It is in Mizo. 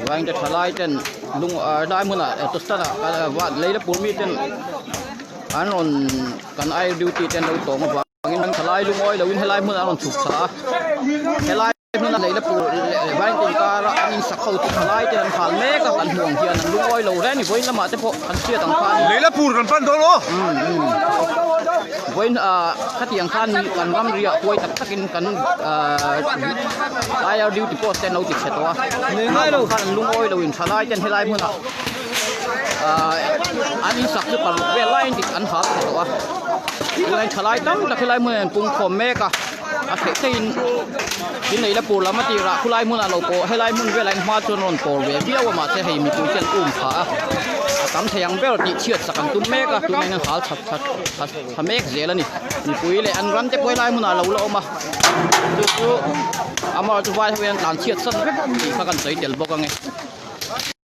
Vainte thalai ten lung ah helai hmunah tostana lei la pur mi ten an rawn kan air duty te an lo tawng avangin thalai lungawi loin helai hmunah an rawn chhuk thla a helai hmuna lei la pur leh vainte inkara an insak ho chu thalai ten an hal mek a kan hmuh ang hian an lungawi lo reng a ni vawiin lamah te pawh an hriat ang khan Lei la pur kan pan dawn aw. Vawiin ah khatiang khan kan ram riah huai tak takin kan ah IR duty post te an lo ti chhe tawh a khan an lungawi loin thalai ten helai hmunah ah an insak chu paruk vel laiin dik an hal chhe tawh a tunah hian thalai tam tak helai hmunah hian an pungkhawm mek a a theih theihin thil nei la pur lam a tirah khulai hmunah lo pawh helai hmun velah hian hma chuan rawn pawr ve viau a mahse hei mipui te an um phah a a tam thei ang ber tih chhiat sak an tum mek a tunah hian an hal that that tha mek zel a ni mipui leh an ram te pawh helai hmunah a lo la awm a chu chu amaherawhchu vai ho hian an tlan chhiat san vek tih kha kan sawi tel bawk ang e.